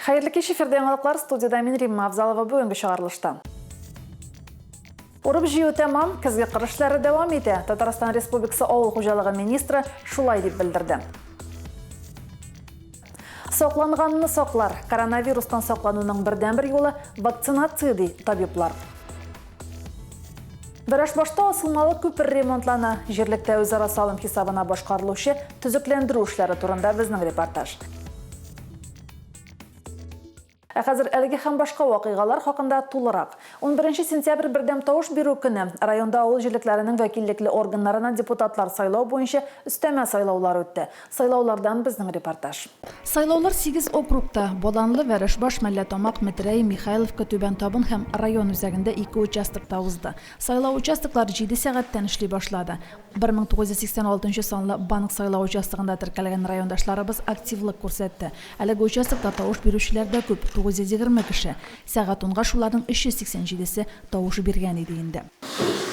Хәерле кич, эфирдә яңалыклар, студиядә мин Римма Авзалова бүгенге чыгарылышта. Урып җыю тәмам, көзге кыр эшләре дәвам итә. Татарстан Республикасы авыл хуҗалыгы министры шулай дип белдерде. Сакланганны саклар. Коронавирустан саклануның бердәнбер юлы вакцинация, ди табиблар. Бәрәшбашта асылмалы күпер ремонтлана. Җирлектә үзара салым хисабына башкарылучы төзекләндерү эшләре турында безнең репортаж. Ә хәзер әлеге һәм башка вакыйгалар хакында тулырак. 11 сентябрь бердәм тавыш бирү көне. Районда авыл җирлекләренең вәкиллекле органнарына депутатлар сайлау буенча өстәмә сайлаулар үтте. Сайлаулардан безнең репортаж. Сайлаулар сигез округта, Баланлы, Вәрәшбаш, Мәлләтамак, Метрәй, Михайловка, Түбән Табын һәм район үзәгендә ике участокта узды. Сайлау участоклары җиде сәгатьтән эшли башлады. 1986 нчы санлы банк сайлау участогында теркәлгән райондашларыбыз активлык күрсәтте. Әлеге участокта тавыш бирүчеләр дә күп, 920 кеше. Сәгать унга шуларның 387 се тавыш биргән иде инде.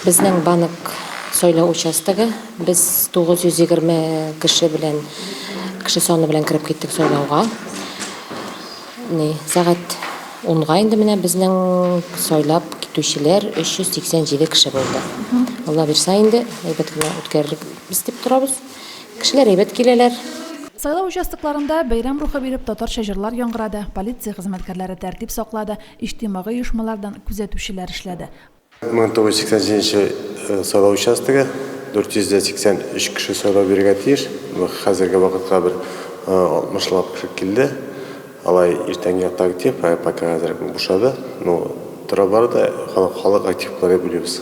Безнең банк сайлау участогы, без 920 кеше белән, кеше саны белән кереп киттек сайлауга. Ни, сәгать унга инде менә безнең сайлап китүчеләр 387 кеше булды. Алла бирса инде, әйбәт кенә үткәрербез дип торабыз. Кешеләр әйбәт киләләр. Сайлау участокларында бәйрәм рухы биреп татарча җырлар яңгырады, полиция хезмәткәрләре тәртип саклады, иҗтимагый оешмалардан күзәтүчеләр эшләде. 1987 нче сайлау участогы, 483 кеше сайлау бирергә тиеш. Хәзерге вакытка бер 60 лап кеше килде. Алай иртәнге якта актив, ә пока хәзер бушады. Ну, тора-бара да халык, халык актив булыр дип уйлыйбыз.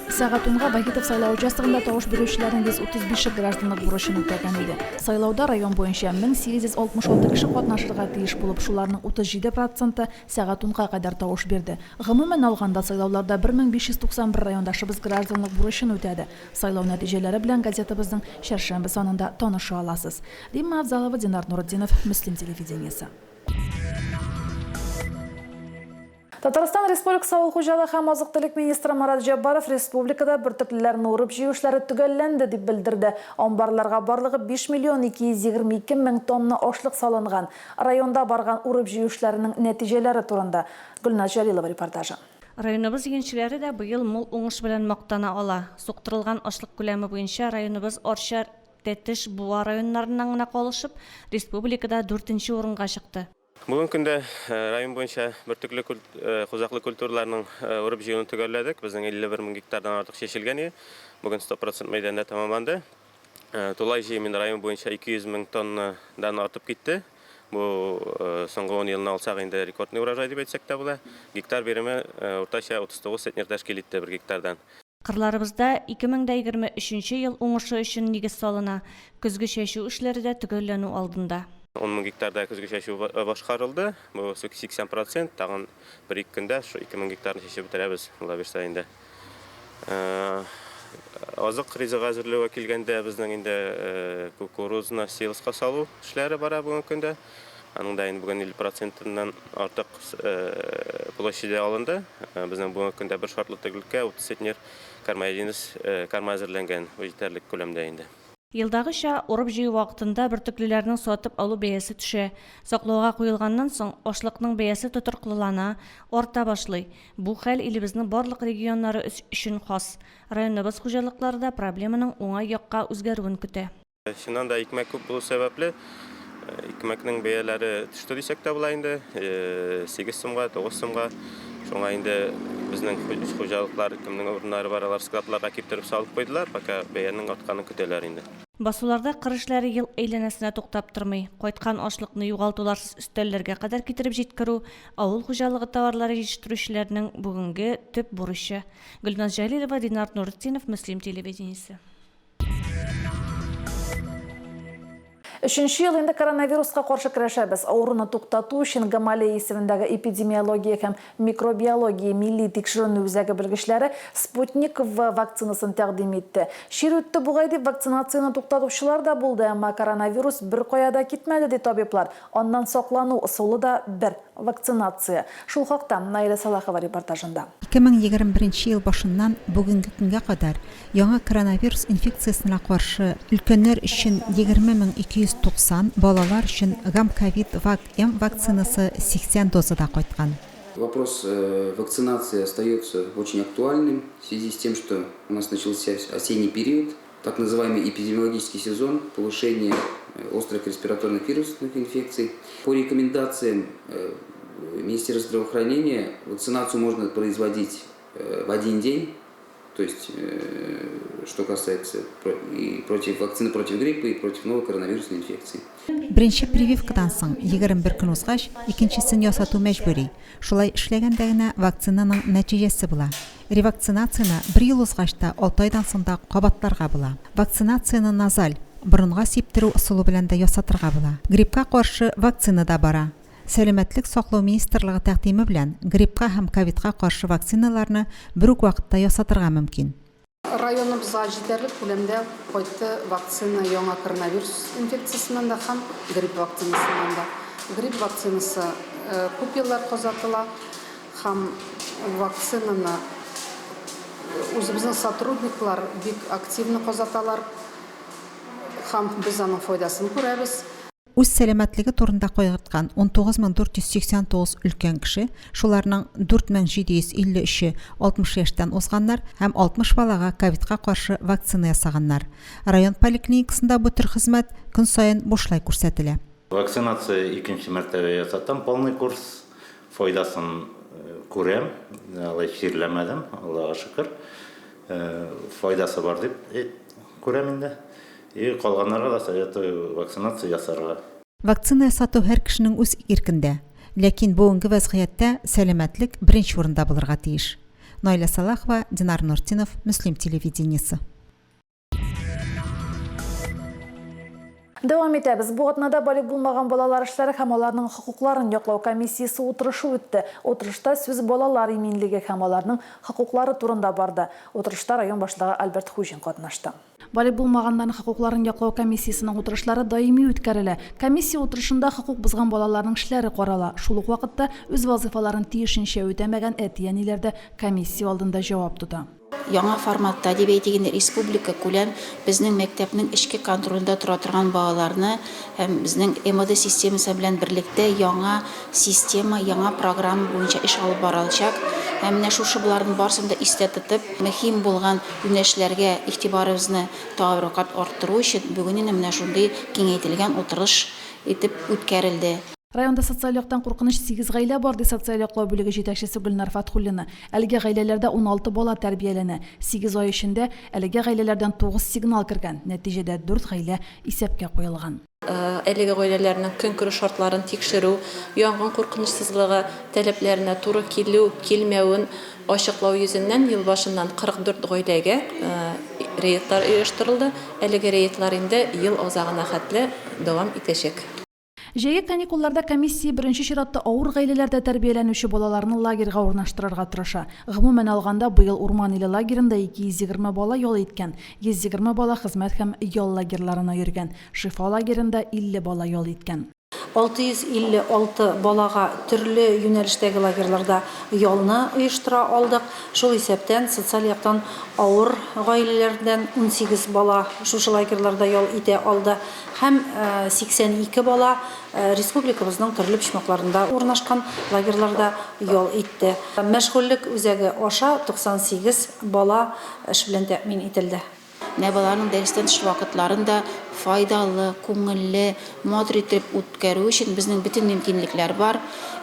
Сәгать унга Вахитов сайлау участогында тавыш бирүчеләрнең 135 е гражданлык бурычын үтәгән иде. Сайлауда район буенча 1866 кеше катнашырга тиеш булып, шуларның 37 проценты сәгать унга кадәр тавыш бирде. Гомумән алганда, сайлауларда 1591 райондашыбыз гражданлык бурычын үтәде. Сайлау нәтиҗәләре белән газетабызның чәршәмбе санында таныша аласыз. Римма Авзалова, Динар Нуретдинов, Мөслим телевидениесе. Татарстан Республикасы Авыл хуҗалыгы һәм азык-төлек министры Марат Җәббаров республикада бөртеклеләрне урып-җыю эшләре төгәлләнде, дип белдерде. Амбарларга барлыгы 5 миллион 222 мең тонна ашлык салынган. Районда барган урып-җыю эшләренең нәтиҗәләре турында Гөлназ Җәлилова репортажы. Районыбыз игенчеләре дә быел мул уңыш белән мактана ала. Суктырылган ашлык күләме буенча районыбыз Арча, Тәтеш, Буа районнарыннан гына калышып, республикада дүртенче урынга чыкты. Бүгенге көндә район буенча бөртекле кузаклы культураларның урып-җыюны төгәлләдек. Безнең 51 мең гектардан артык чәчелгән иде. Бүген 100 процент мәйданда тәмамланды. Тулай җыем инде район буенча 200 мең тоннадан артып китте. Бу соңгы ун елны алсак инде рекордный урожай дип әйтсәк тә була. Гектар биреме уртача 39 центнер тәшкил итте бер гектардан. Кырларыбызда 2023 нче ел уңышы өчен нигез салына, көзге чәчү эшләре дә төгәлләнү алдында. Ун мең гектарда көзге чәчү башкарылды. Бу 80 процент. Тагын бер-ике көндә шул 2000 гектарны чәчеп бетерәбез, Алла бирса инде. Азык ризыгы әзерләүгә килгәндә, безнең инде кукурузны силоска салу эшләре бара бүгенге көндә. Аның да инде бүген 50 процентыннан артык площаде алынды. Безнең бүгенге көндә бер шартлы төгәллеккә 30 центнер кормоединиц корма әзерләнгән, бу җитәрлек күләмдә инде. Елдагыча, урып-җыю вакытында бөртеклеләрнең сатып алу бәясе төшә. Саклауга куелганнан соң, ашлыкның бәясе тотрыклылана, арта башлый. Бу хәл илебезнең барлык регионнары өчен хас. Районыбыз хуҗалыклары да проблеманың уңай якка үзгәрүен көтә. Чыннан да, икмәк күп булу сәбәпле, икмәкнең бәяләре төште дисәк тә була инде, 8 сумга, 9 сумга. Шуңа инде безнең хуҗалыклар, кемнең урыннары бар, алар складларга киптереп салып куйдылар, пока бәянең артканын көтәләр инде. Басуларда кыр эшләре ел әйләнәсенә туктап тормый. Кайткан ашлыкны югалтуларсыз өстәлләргә кадәр китереп җиткерү, авыл хуҗалыгы товарлары җитештерүчеләрнең бүгенге төп бурычы. Гөлназ Җәлилова, Динар Нуретдинов, Мөслим телевидениесе. Өченче ел инде коронавируска каршы көрәшәбез. Авыруны туктату өчен Гамалея исемендәге эпидемиология һәм микробиология милли тикшеренү үзәге белгечләре Спутник В вакцинасын тәкъдим итте. Чир үтте бугай дип вакцинацияне туктатучылар да булды, әмма коронавирус беркая да китмәде, ди табиблар. Аннан саклану ысулы да бер. Вакцинация. Шул хакта Наилә Сәлахова репортажында. 2021 ел башыннан бүгенге көнгә кадәр яңа коронавирус инфекциясенә каршы өлкәннәр өчен 20290, балалар өчен Гамковид-Вак-М вакцинасы 80 дозада кайткан. Вопрос вакцинации остается очень актуальным в связи с тем, что у нас начался осенний период, так называемый эпидемиологический сезон, повышение острых респираторных вирусных инфекций. По рекомендациям Министерства здравоохранения вакцинацию можно производить в один день, то есть, что касается и против вакцины против гриппа, и против новой коронавирусной инфекции. Беренче прививкадан соң 21 көн узгач, икенчесен ясату мәҗбүри. Шулай эшләгәндә генә вакцинаның нәтиҗәсе була. Ревакцинацияне бер ел узгач та, алты айдан соң да кабатларга була. Вакцинацияне назаль, борынга сиптерү ысулы белән дә ясатырга була. Гриппка каршы вакцина да бара. Сәламәтлек саклау министрлыгы тәкъдиме белән гриппка һәм ковидка каршы вакциналарны бер үк вакытта ясатырга мөмкин. Районыбызга җитәрлек күләмдә кайтты вакцина яңа коронавирус инфекциясеннән дә һәм грипп вакцинасыннан да. Грипп вакцинасы күп еллар казатыла һәм вакцинаны үзебезнең сотрудниклар бик активно казаталар һәм без аның файдасын күрәбез. Үз сәламәтлеге турында кайгырткан 19489 өлкән кеше, шуларның 4753-е 60 яшьтән узганнар һәм 60 балага ковидка каршы вакцина ясаганнар. Район поликлиникасында бу төр хезмәт көн саен бушлай күрсәтелә. Вакцинация икенче мәртәбә ясатам, полный курс. Файдасын күрәм, алай чирләмәдем, Аллага шөкер. Файдасы бар дип күрәм инде. И калганнарга да советую вакцинация ясарга. Вакцина ясату һәр кешенең үз иркендә. Ләкин бүгенге вәзгыятьтә сәламәтлек беренче урында булырга тиеш. Наилә Сәлахова, Динар Нуртдинов, Мөслим телевидениесе. Дәвам итәбез. Бу атнада балигъ булмаган балалар эшләре һәм аларның хокукларын яклау комиссиясе утырышы үтте. Утырышта сүз балалар иминлеге һәм аларның хокуклары турында барды. Утырышта район башлыгы Альберт Хуҗин катнашты. Балигъ булмаганнарның хокукларын яклау комиссиясенең утырышлары даими үткәрелә. Комиссия утырышында хокук бозган балаларның эшләре карала. Шул ук вакытта үз вазыйфаларын тиешенчә үтәмәгән әти-әниләр дә комиссия алдында җавап тота. Яңа форматта, дип әйтик инде, республика күләм безнең мәктәпнең эчке контролендә тора торган балаларны һәм безнең МВД системасы белән берлектә яңа система, яңа программа буенча эш алып барылачак. Һәм менә шушы боларның барысын да истә тотып, мөһим булган юнәлешләргә игътибарыбызны тагы бер кат арттыру өчен бүген инде менә шундый киңәйтелгән утырыш итеп үткәрелде. Районда социаль яктан куркыныч сигез гаилә бар, ди социаль яклау бүлеге җитәкчесе Гөлнар Фәтхуллина. Әлеге гаиләләрдә 16 бала тәрбияләнә. Сигез ай эчендә әлеге гаиләләрдән тугыз сигнал кергән. Нәтиҗәдә дүрт гаилә исәпкә куелган. Әлеге гаиләләрнең көнкүреш шартларын тикшерү, янгын куркынычсызлыгы таләпләренә туры килү-килмәвен ачыклау йөзеннән ел башыннан 44 гаиләгә рейдлар оештырылды. Әлеге рейдлар инде ел азагына хәтле дәвам итәчәк. Җәйге каникулларда комиссия беренче чиратта авыр гаиләләрдә тәрбияләнүче балаларны лагерьга урнаштырырга тырыша. Гомумән алганда, быел Урман иле лагеренда 220 бала ял иткән, 120 бала хезмәт һәм ял лагерьларына йөргән. Шифа лагеренда 50 бала ял иткән. 656 балага төрле юнәлештәге лагерьларда ялны оештыра алдык. Шул исәптән социаль яктан авыр гаиләләрдән 18 бала шушы лагерьларда ял итә алды һәм 82 бала республикабызның төрле почмакларында урнашкан лагерьларда ял итте. Мәшгульлек үзәге аша 98 бала эш белән тәэмин ителде. Менә балаларның дәрестән тыш вакытларын да файдалы, күңелле, матур итеп үткәрү өчен безнең бөтен мөмкинлекләр бар.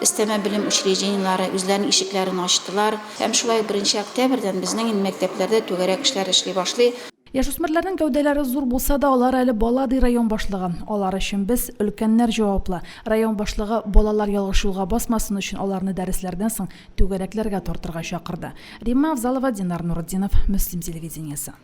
Өстәмә белем учреждениеләре үзләренең ишекләрен ачтылар. Һәм шулай ук беренче октябрьдән безнең инде мәктәпләрдә түгәрәк эшләр эшли башлый. Яшүсмерләрнең гәүдәләре зур булса да, алар әле бала, ди район башлыгы. Алар өчен без, өлкәннәр җаваплы. Район башлыгы, балалар ялгыш юлга басмасын өчен, аларны дәресләрдән соң түгәрәкләргә тартырга чакырды. Римма Авзалова, Динар Нуретдинов, Мөслим телевидениесе.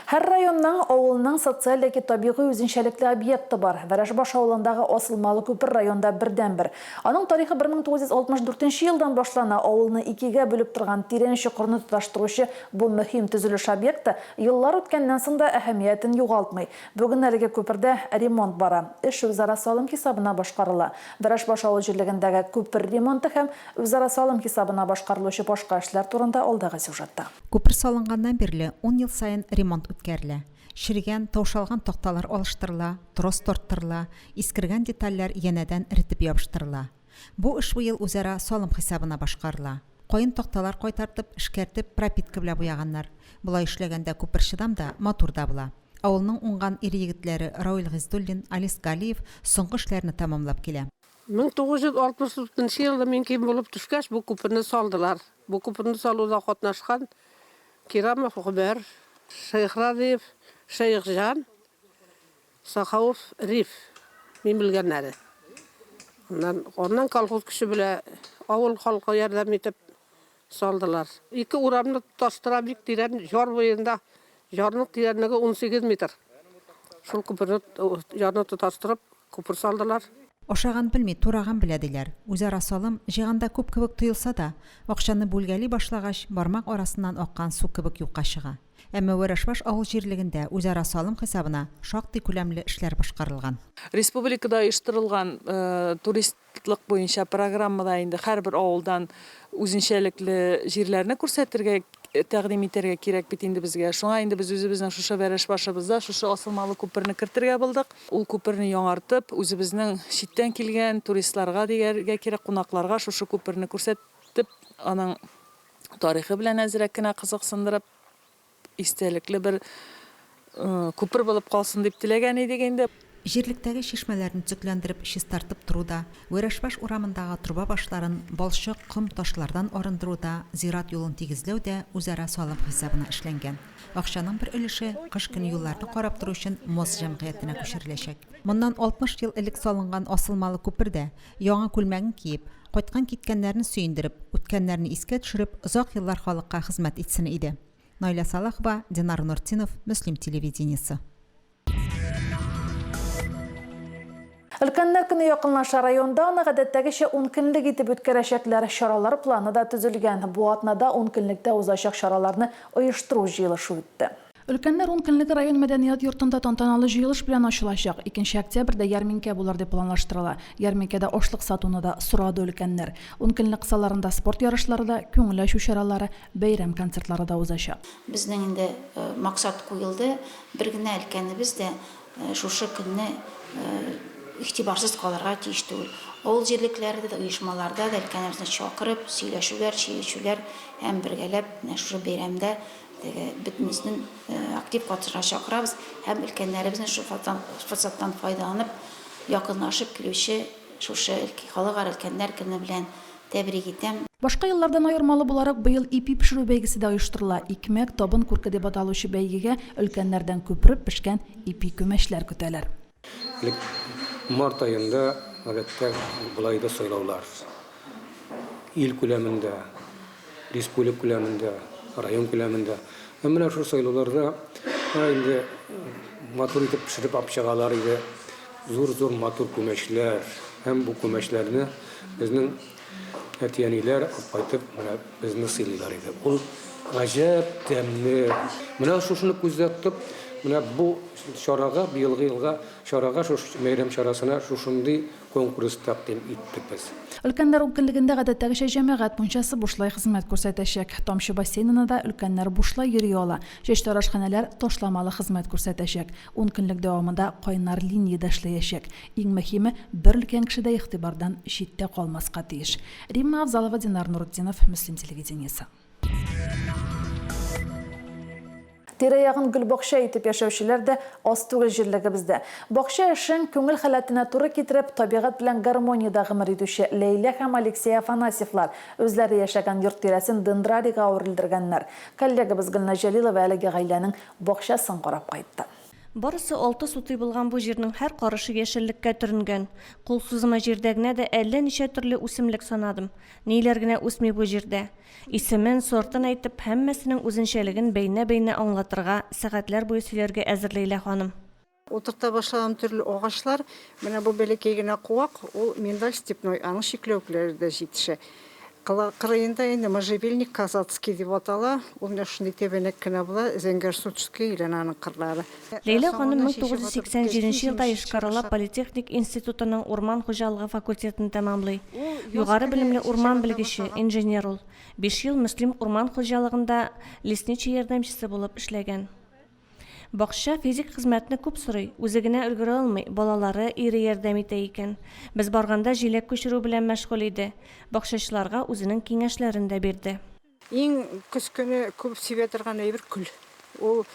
Һәр районның, авылның социаль яки табигый үзенчәлекле объекты бар. Вәрәшбаш авылындагы асылмалы күпер районда бердәнбер. Аның тарихы 1964 нче елдан башлана, авылны икегә бүлеп торган тирән чокырны тоташтыручы бу мөһим төзелеш объекты еллар үткәннән соң да әһәмиятен югалтмый. Бүген әлеге күпердә ремонт бара. Эш үзара салым хисабына башкарыла. Вәрәшбаш авыл җирлегендәге күпер ремонты һәм үзара салым хисабына башкарылучы башка эшләр турында алдагы сюжетта. Күпер салынганнан бирле ун ел саен ремонт үткәрелә. Черегән, таушалган такталар алыштырыла, трос тарттырыла, искергән детальләр янәдән эретеп ябыштырыла. Бу эш быел үзара салым хисабына башкарыла. Каен такталар кайтартып, эшкәртеп, пропитка белән буяганнар. Болай эшләгәндә күпер чыдам да, матур да була. Авылның уңган ир-егетләре Рауил Гыйздуллин, Алис Галиев соңгы эшләрне тәмамлап килә. 1964 нчы елда мин ким булып төшкәч, бу күперне салдылар. Бу күперне салуда катнашкан Кирамов Гомәр, Шәйхразиев Шәехҗан, Сахауов Риф, мин белгәннәре. Аннан, аннан колхоз көче белә авыл халкы ярдәм итеп салдылар. Ике урамны тоташтыра бик тирән яр буенда, ярның тирәнлеге 18 метр. Шул күперне, ярны тоташтырып, күпер салдылар. Ашаган белми, тураган белә, диләр. Үзара салым җыйганда күп кебек тоелса да, акчаны бүлгәли башлагач, бармак арасыннан аккан су кебек юкка чыга. Әмма Вәрәшбаш авыл җирлегендә үзара салым хисабына шактый күләмле эшләр башкарылган. Республикада оештырылган турист Лык буенча программада инде һәрбер авылдан үзенчәлекле җирләрне күрсәтергә, тәкъдим итәргә кирәк бит инде безгә. Шуңа инде без үзебезнең шушы Вәрәшбашыбызда шушы асылмалы күперне кертергә булдык. Ул күперне яңартып, үзебезнең читтән килгән туристларга дияргә кирәк, кунакларга шушы күперне күрсәтеп, аның тарихы белән әзрәк кенә кызыксындырып, Истәлекле бер күпер булып калсын дип теләгән идек инде. Җирлектәге чишмәләрне төзекләндереп, чистартып тору да, Вәрәшбаш урамындагы труба башларын балчык, ком, ташлардан арындыру да, зират юлын тигезләү дә үзара салым хисабына эшләнгән. Акчаның бер өлеше кыш көне юлларны карап тору өчен Мост җәмгыятенә күчереләчәк. Моннан 60 ел элек салынган асылмалы күпер дә, яңа күлмәген киеп, кайткан-киткәннәрне сөендереп, үткәннәрне искә төшереп, озак еллар халыкка хезмәт итсен иде. Наилә Салахова, Динар Нуртдинов, Мөслим телевидениесе. Өлкәннәр көне якынлаша. Районда аны гадәттәгечә ункөнлек итеп үткәрәчәкләр. Чаралар планы да төзелгән. Бу атнада ункөнлектә узачак чараларны оештыру җыелышы үтте. Өлкәннәр ункөнлеге район мәдәният йортында тантаналы җыелыш белән ачылачак. Икенче октябрьдә ярминкә булыр дип планлаштырыла. Ярминкәдә ашлык сатуны да сорады өлкәннәр. Ункөнлек кысаларында спорт ярышлары да, күңел ачу чаралары, бәйрәм концертлары да узачак. Безнең инде максат куелды, бер генә өлкәнебез дә шушы көнне игътибарсыз калырга тиеш түгел. Авыл җирлекләрендә дә, оешмаларда да өлкәннәребезне чакырып, сөйләшүләр, чәй эчүләр һәм бергәләп менә шушы бәйрәмдә Теге бөтенесен актив катышырга чакырабыз һәм өлкәннәребезне шул форсаттан файдаланып, якынлашып килүче шушы Халыкара өлкәннәр көне белән тәбрик итәм. Башка еллардан аермалы буларак, быел ипи пешерү бәйгесе дә оештырыла. Икмәк, табын күрке дип аталучы бәйгегә өлкәннәрдән күпереп пешкән ипи-күмәчләр көтәләр. Элек март аенда, гадәттә, болай да сайлаулар. Ил күләмендә, республика күләмендә, район күләмендә. Һәм менә шул сайлауларда инде матур итеп пешереп алып чыгалар иде. Зур-зур матур күмәчләр. Һәм бу күмәчләрне безнең әти-әниләр алып кайтып, менә безне сыйлыйлар иде. Ул гаҗәп тәмле. Менә шушыны күздә тотып, менә бу чарага, быелгы елга чарага, шушы бәйрәм чарасына шушындый конкурс тәкъдим иттек без. Өлкәннәр ункөнлегендә гадәттәгечә җәмәгать мунчасы бушлай хезмәт күрсәтәчәк. Тамчы бассейнына да өлкәннәр бушлай йөри ала. Чәчтарашханәләр ташламалы хезмәт күрсәтәчәк. Ункөнлек дәвамында кайнар линия дә эшләячәк. Иң мөһиме, бер өлкән кеше дә игътибардан читтә калмаска тиеш. Римма Авзалова, Динар Нуртдинов, Мөслим телевидениесе. Тирә-ягын гөлбакча итеп яшәүчеләр дә аз түгел җирлегебездә. Бакча эшен күңел халәтенә туры китереп, табигать белән гармониядә гомер итүче Ләйлә һәм Алексей Афанасьевлар үзләре яшәгән йорт тирәсен дендрарийга әверелдергәннәр. Коллегабыз Гөлназ Җәлилова әлеге гаиләнең бакчасын карап кайтты. Барысы алты сутый булган бу җирнең һәр карышы яшеллеккә төренгән. Кул сузымы җирдә генә дә әллә ничә төрле үсемлек санадым. Ниләр генә үсми бу җирдә. Исемен, сортын әйтеп, һәммәсенең үзенчәлеген бәйнә-бәйнә аңлатырга, сәгатьләр буе сөйләргә әзер Ләйлә ханым. Утырта башладым төрле агачлар. Менә бу бәләкәй генә куак, ул миндаль степной, аның чикләвекләре дә җитешә. Кырыенда инде можжевельник казацкий дип атала, ул менә шундый тәбәнәк кенә була, зәңгәрсу төскә әйләнә аның кырлары. Ләйлә ханым 1987 нче елда Йошкар-Ола политехник институтының урман хуҗалыгы факультетын тәмамлый. Югары белемле урман белгече, инженер ул. Биш ел Мөслим урман хуҗалыгында лесничий ярдәмчесе булып эшләгән. Бакча физик хезмәтне күп сорый, үзе генә өлгерә алмый, балалары, ире ярдәм итә икән. Без барганда җиләк күчерү белән мәшгуль иде. Бакчачыларга үзенең киңәшләрен дә бирде. Иң көз көне күп сибә торган әйбер көл. Ул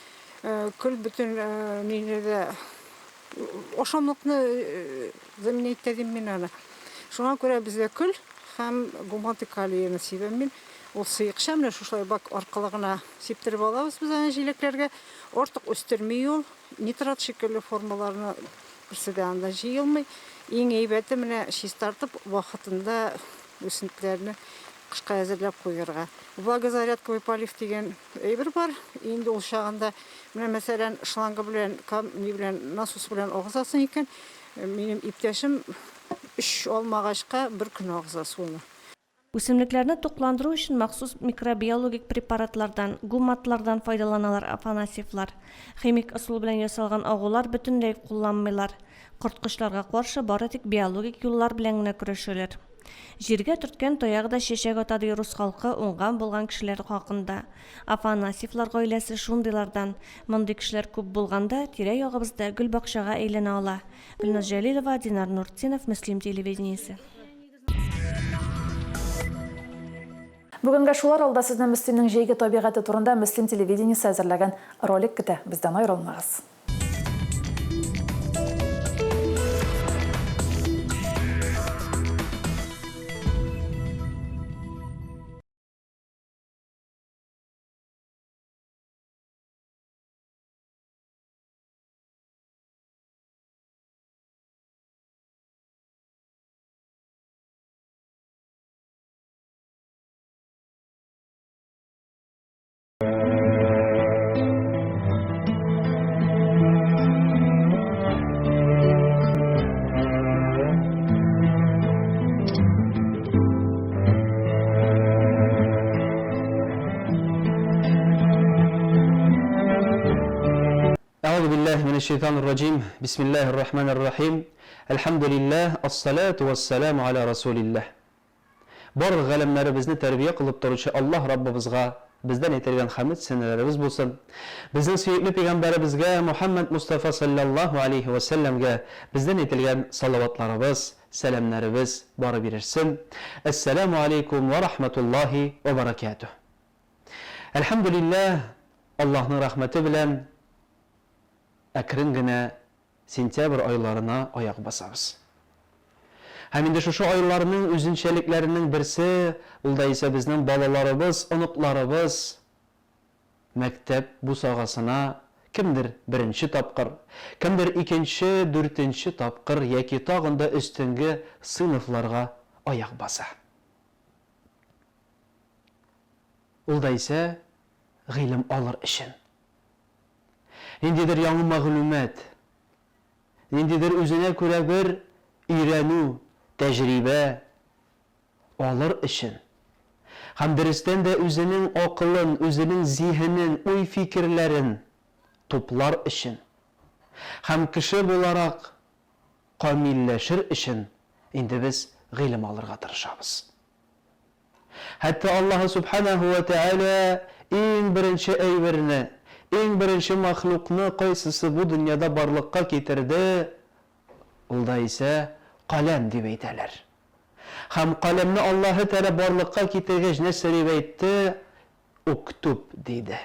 көл бөтен мине дә ашамлыкны заменять итә дим мин аны. Шуңа күрә бездә көл һәм гумат и калийны сибәм мин. Ул сыекча, менә шушылай бак аркылы гына сиптереп алабыз без аны җиләкләргә. Артык үстерми ул. Нитрат шикелле формаларны берсе дә анда җыелмый. Иң әйбәте менә чистартып, вакытында үсентеләрне кышка әзерләп куярга. Влагозарядковый полив дигән әйбер бар. Инде ул чагында менә мәсәлән шланга белән, ни белән, насос белән агызасың икән, минем иптәшем өч алмагачка бер көн агыза суны. Үсемлекләрне тукландыру өчен махсус микробиологик препаратлардан, гуматлардан файдаланалар Афанасьевлар. Химик ысул белән ясалган агулар бөтенләй кулланмыйлар. Корткычларга каршы бары тик биологик юллар белән генә көрәшәләр. Җиргә төрткән таягы да чәчәк ата ди рус халкы уңган-булган кешеләр хакында. Афанасьевлар гаиләсе шундыйлардан. Мондый кешеләр күп булганда, тирә-ягыбыз да гөлбакчага әйләнә ала. Гөлназ Җәлилова, Динар Нуртдинов, Мөслим телевидениесе. Бүгенгә шулар, алда сезне Мөслимнең җәйге табигате турында Мөслим телевидениесе әзерләгән ролик көтә. Бездән аерылмагыз. أعوذ بالله من الشيطان الرجيم بسم الله الرحمن الرحيم الحمد لله الصلاة والسلام على رسول الله Барлык галәмнәребезне тәрбия кылып торучы Аллаһ Раббыбызга бездән әйтелгән хәмед сәнәләребез булсын. Безнең сөекле пәйгамбәребезгә Мухәммәд Мостафа салләллаһу алейһи вә сәлләмгә бездән әйтелгән салаватларыбыз, сәламнәребез барып ирешсен. Әссәламү алейкум вә рахмәтуллаһи вә бәрәкәтүһ. Әлхәмдүлилләһ, Аллаһның рәхмәте белән әкрен генә сентябрь айларына аяк басабыз. Һәм инде шушы айларның үзенчәлекләренең берсе, ул да исә безнең балаларыбыз, оныкларыбыз мәктәп бусагасына кемдер беренче тапкыр, кемдер икенче, дүртенче тапкыр яки тагын да өстенге сыйныфларга аяк баса. Ул да исә гыйлем алыр өчен. Ниндидер яңы мәгълүмат, ниндидер үзенә күрә бер өйрәнү, тәҗрибә алыр өчен. Һәм дөрестән дә үзенең акылын, үзенең зиһенен, уй-фикерләрен туплар өчен. Һәм кеше буларак камилләшер өчен инде без гыйлем алырга тырышабыз. Хәтта Аллаһы Сүбхәнәһү вә Тәгалә иң беренче әйберне, иң беренче мәхлукны кайсысы бу дөньяда барлыкка китерде, ул да исә каләм дип әйтәләр. Һәм каләмне Аллаһы Тәгалә барлыкка китергәч нәрсә дип әйтте? Уктуб диде.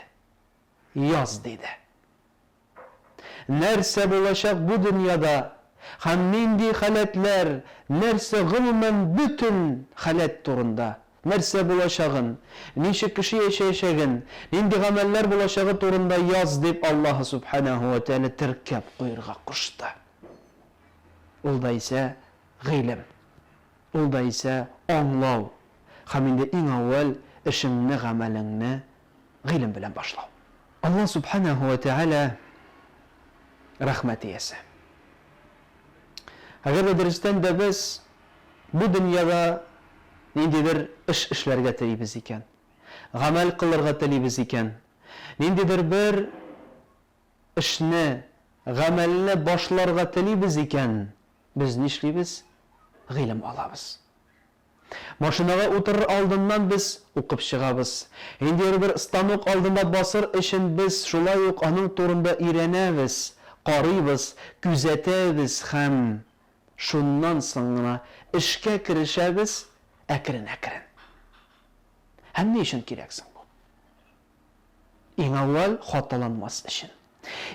Яз диде. Нәрсә булачак бу дөньяда һәм нинди халәтләр, нәрсә гомумән бөтен халәт турында. Нәрсә булачагын, ничек кеше яшәячәген, нинди гамәлләр булачагы турында яз, дип Аллаһы Сүбхәнәһү вә Тәгалә теркәп куерга кушты. Ул да исә гыйлем. Ул да исә аңлау һәм инде иң әүвәл эшеңне, гамәлеңне гыйлем белән башлау. Аллаһ Сүбхәнәһү вә Тәгалә рәхмәт иясе. Әгәр дә дөрестән дә без бу дөньяда ниндидер эш эшләргә телибез икән, гамәл кылырга телибез икән, ниндидер бер эшне, гамәлне башларга телибез икән, без нишлибез? Гыйлем алабыз. Машинага утырыр алдыннан без укып чыгабыз. Ниндидер бер станок алдында басыр өчен без шулай ук аның турында өйрәнәбез, карыйбыз, күзәтәбез һәм шуннан соң гына эшкә керешәбез әкрен-әкрен. Һәм ни өчен кирәк соң бу? Иң әүвәл, хаталанмас өчен.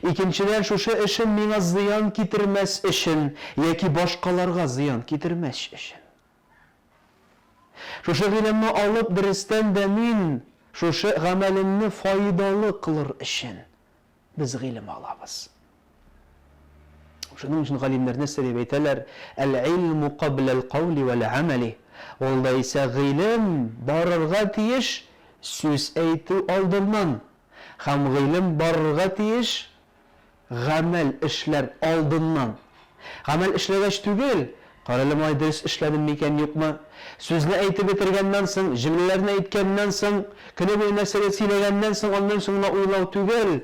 Икенчедән, шушы эшем миңа зыян китермәс өчен яки башкаларга зыян китермәс өчен. Шушы гыйлемне алып, дөрестән дә мин шушы гамәлемне файдалы кылыр өчен без гыйлем алабыз. Шуның өчен галимнәр нәрсә дип әйтәләр? Әл-илму кабләл каули вәл гамәли. Ул да исә гыйлем барырга тиеш сүз әйтү алдыннан. Һәм гыйлем барырга тиеш гамәл эшләр алдыннан. Гамәл эшләгәч түгел, карале малай дөрес эшләдем микән, юкмы? Сүзне әйтеп бетергәннән соң, җөмләләрне әйткәннән соң, көне буе нәрсәдер сөйләгәннән соң, аннан соң гына уйлау түгел,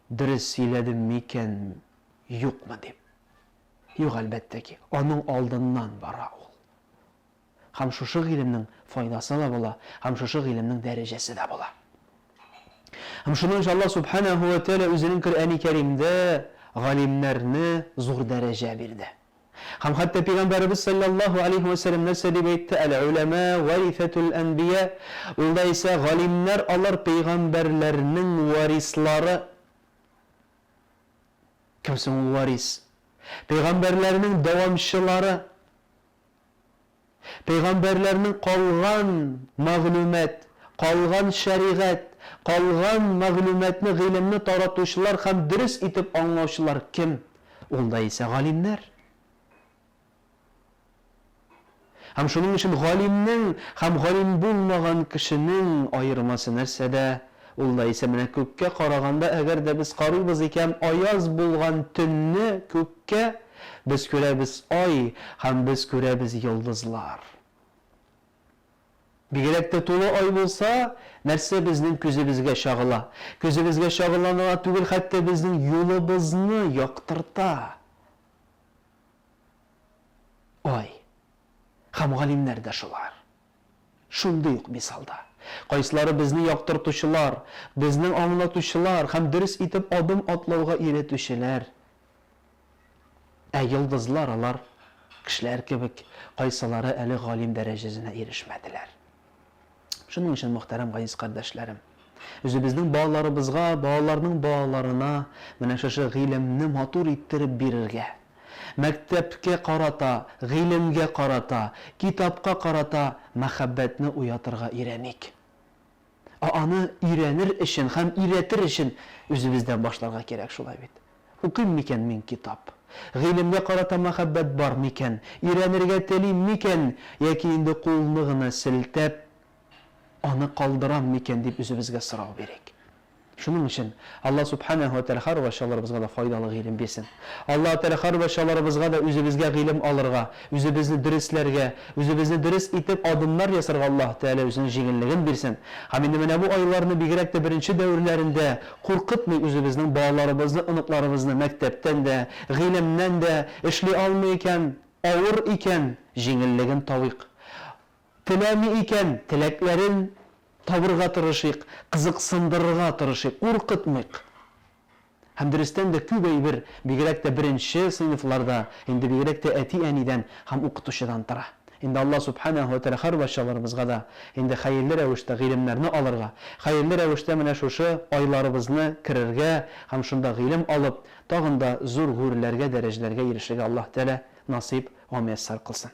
дөрес сөйләдем микән, юкмы дип. Юк, әлбәттә ки, аның алдыннан бара ул. Һәм шушы гыйлемнең файдасы да була, һәм шушы гыйлемнең дәрәҗәсе дә була. Һәм шуның өчен Аллаһ Субханаһу ва Тәгалә үзенең Коръәни Кәримдә галимнәрне зур дәрәҗә бирде. Һәм хәтта Пәйгамбәребез саллаллаһу алейһи ва сәлләм нәрсә дип әйтте? Әл-уламә варисатул әнбия. Ул да исә галимнәр алар пәйгамбәрләрнең варислары. Кем соң ул варис? Пәйгамбәрләрнең дәвамчылары. Пәйгамбәрләрнең калган мәгълүмат, калган шәригать, калган мәгълүматны, гыйлемне таратучылар һәм дөрес итеп аңлаучылар кем? Ул да исә галимнәр. Һәм шуның өчен галимнең һәм галим булмаган кешенең аермасы нәрсәдә? Ул да исә менә күккә караганда, әгәр дә без карыйбыз икән, аяз булган төнне күккә, без күрәбез ай һәм без күрәбез йолдызлар. Бигрәк тә тулы ай булса, нәрсә безнең күзебезгә чагыла? Күзебезгә чагыла гына түгел, хәтта безнең юлыбызны яктырта. Ай. Һәм галимнәр дә шулар. Шундый ук мисалда. Кайсылары безне яктыртучылар, безне аңлатучылар һәм дөрес итеп адым атлауга өйрәтүчеләр. Ә йолдызлар алар кешеләр кебек, кайсылары әле галим дәрәҗәсенә ирешмәделәр. Шуның өчен, мөхтәрәм газиз кардәшләрем, үзебезнең балаларыбызга, балаларның балаларына менә шушы гыйлемне матур иттереп бирергә, мәктәпкә карата, гыйлемгә карата, китапка карата мәхәббәтне уятырга өйрәник. Ә аны өйрәнер өчен һәм өйрәтер өчен үзебездән башларга кирәк, шулай бит? Укыйм микән мин китап? Гыйлемгә карата мәхәббәт бар микән? Өйрәнергә телим микән? Яки инде кулны гына селтәп, аны калдырам микән дип үзебезгә сорау бирик. Шуның өчен Аллаһ Сүбхәнәһү вә Тәгалә һәрвакчаларыбызга да файдалы гыйлем бирсен. Аллаһ Тәгалә һәрвакчаларыбызга да үзебезгә гыйлем алырга, үзебезне дөресләргә, үзебезне дөрес итеп адымнар ясарга Аллаһ Тәгалә үзенең җиңеллеген бирсен. Һәм инде менә бу айларны бигрәк тә беренче дәверләрендә куркытмый үзебезнең балаларыбызны, оныкларыбызны мәктәптән дә, гыйлемнән дә, эшли алмый икән, авыр икән, җиңеллеген табыйк. Теләми икән, теләкләрен табырга тырышыйк, кызыксындырырга тырышыйк, куркытмыйк. Һәм дөрестән дә күп әйбер, бигрәк тә беренче сыйныфларда, инде бигрәк тә әти-әнидән һәм укытучыдан тора. Инде Аллаһ Сүбхәнәһү вә Тәгалә һәрбарчаларыбызга да инде хәерле рәвештә гыйлемнәрне алырга, хәерле рәвештә менә шушы айларыбызны керергә һәм шунда гыйлем алып, тагын да зур гүрләргә, дәрәҗәләргә ирешергә Аллаһ Тәгалә насыйп вә мөяссәр кылсын.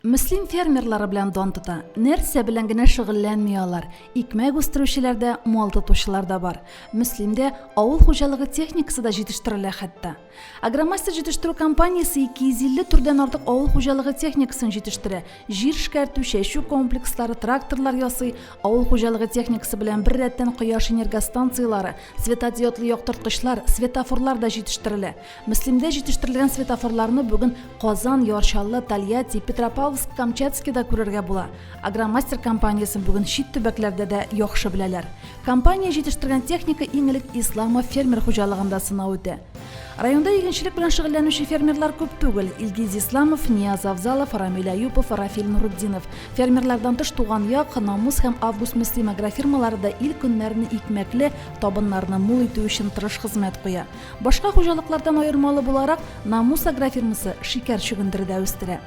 Мөслим фермерлары белән дан тота. Нәрсә белән генә шөгыльләнми алар. Икмәк үстерүчеләр дә, мал тотучылар да бар. Мөслимдә авыл хуҗалыгы техникасы да җитештерелә хәтта. Агромастер җитештерү компаниясе 250 төрдән артык авыл хуҗалыгы техникасын җитештерә. Җир эшкәртү, чәчү комплекслары, тракторлар ясый. Авыл хуҗалыгы техникасы белән беррәттән кояш энергостанцияләре, светодиодлы яктырткычлар, светофорлар да җитештерелә. Мөслимдә җитештерелгән светофорларны бүген Казан, Яр Чаллы, Тольятти, Петропавловск-Камчатскийда күрергә була. Агромастер компаниясен бүген чит төбәкләрдә дә яхшы беләләр. Компания җитештергән техника иң элек Исламов фермер хуҗалыгында сынау үтә. Районда игенчелек белән шөгыльләнүче фермерлар күп түгел. Илгиз Исламов, Нияз Авзалов, Рамил Әюпов, Рафил Нурутдинов. Фермерлардан тыш Туган як, Намус һәм Август-Мөслим агрофирмалары да ил көннәрне икмәкле, табыннарны мул итү өчен тырыш хезмәт куя. Башка хуҗалыклардан аермалы буларак, Намус агрофирмасы шикәр чөгендере дә үстерә.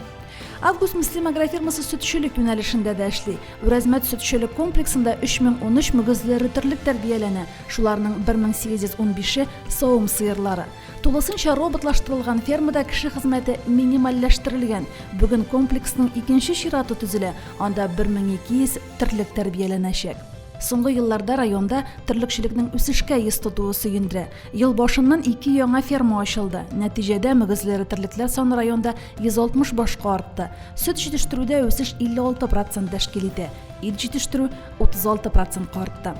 Август-Мөслим агрофирмасы сөтчелек юнәлешендә дә эшли. Үрәзмәт сөтчелек комплексында 3013 мөгезле эре терлек тәрбияләнә, шуларның 1815-е, савым сыерлары. Тулысынча роботлаштырылган фермада кеше хезмәте минимальләштерелгән. Бүген комплексның икенче чираты төзелә, анда 1200 терлек тәрбияләнәчәк. Соңгы елларда районда терлекчелекнең үсешкә йөз тотуы сөендерә. Ел башыннан ике яңа ферма ачылды. Нәтиҗәдә, мөгезле эре терлекләр саны районда 160 башка артты. Сөт җитештерүдә үсеш 56 процент тәшкил итә, ит җитештерү 36 процентка артты.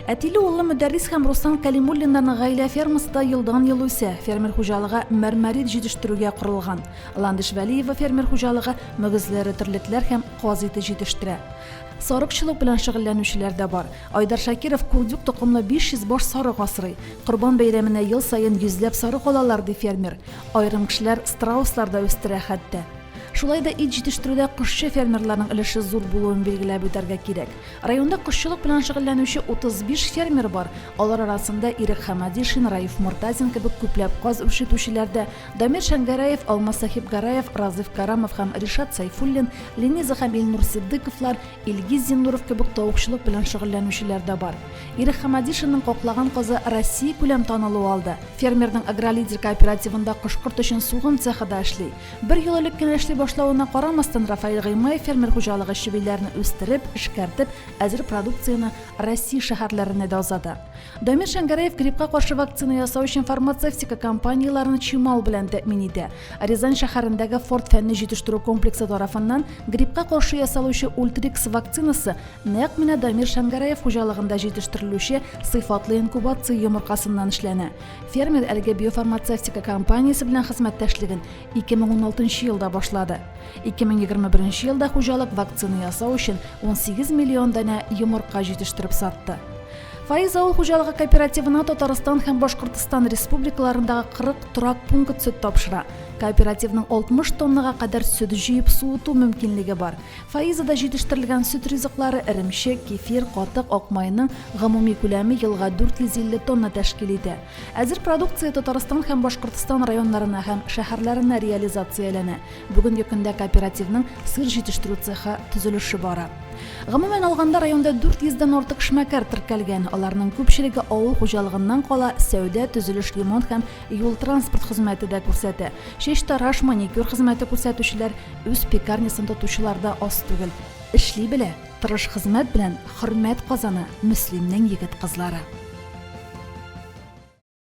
Әтиле-уллы Мөдәррис һәм Руслан Кәлимуллиннарның гаилә фермасы да елдан-ел үсә. Фермер хуҗалыгы мәрмәрит җитештерүгә корылган. Ландыш Вәлиева фермер хуҗалыгы мөгезле эре терлекләр һәм каз ите җитештерә. Сарыкчылык белән шөгыльләнүчеләр дә бар. Айдар Шакиров курдюк токымлы 500 баш сарык асрый. Корбан бәйрәменә ел саен йөзләп сарык алалар, ди фермер. Аерым кешеләр страуслар да үстерә хәтта. Шулай да ит җитештерүдә кошчы фермерларның өлеше зур булуын билгеләп үтәргә кирәк. Районда кошчылык белән шөгыльләнүче 35 фермер бар. Алар арасында Ирек Хәмәдишин, Раиф Мортазин кебек күпләп каз үрчетүчеләр дә, Дамир Шәңгәрәев, Алмаз Сәхипгәрәев, Разыйф Карамов һәм Ришат Сәйфуллин, Лениза һәм Илнур Ситдыйковлар, Илгиз Зиннуров кебек тавыкчылык белән шөгыльләнүчеләр дә бар. Ирек Хәмәдишинның каклаган казы Россиякүләм танылу алды. Фермерның Агролидер кооперативында кош-корт өчен сугым цехы да эшли. Бер ел элек кенә эшли башлавына карамастан, Рафаэль Гыймаев фермер хуҗалыгы чебиләрне үстереп, эшкәртеп, әзер продукцияне Россия шәһәрләренә дә озата. Дамир Шәңгәрәев гриппка каршы вакцина ясау өчен фармацевтика компанияләрен чимал белән тәэмин итә. Рязань шәһәрендәге Форд фәнни җитештерү комплексы тарафыннан гриппка каршы ясалучы Ультрикс вакцинасы нәкъ менә Дамир Шәңгәрәев хуҗалыгында җитештерелүче сыйфатлы инкубация йомыркасыннан эшләнә. Фермер әлеге биофармацевтика компаниясе белән хезмәттәшлеген 2016 елда башлады. 2021 елда хуҗалык вакцина ясау өчен 18 миллион данә йомырка җитештереп сатты. Фаиз авыл хуҗалыгы кооперативына Татарстан һәм Башкортстан республикаларындагы 40 торак пункт сөт тапшыра. Кооперативның 60 тоннага кадәр сөт җыеп суыту мөмкинлеге бар. Фаизада җитештерелгән сөт ризыклары, эремчек, кефир, катык, акмайның гомуми күләме елга 450 тонна тәшкил итә. Әзер продукция Татарстан һәм Башкортстан районнарына һәм шәһәрләренә реализацияләнә. Бүгенге көндә кооперативның сыр җитештерү цехы төзелеше бара. Гомумән алганда, районда 400 дән артык эшмәкәр теркәлгән. Аларның күпчелеге авыл хуҗалыгыннан кала, сәүдә, төзелеш, ремонт һәм юл-транспорт хезмәте дә күрсәтә. Чәчтараш, маникюр хезмәте күрсәтүчеләр, үз пекарнясын тотучылар да аз түгел. Эшли белә, тырыш хезмәт белән хөрмәт казана Мөслимнең егет-кызлары.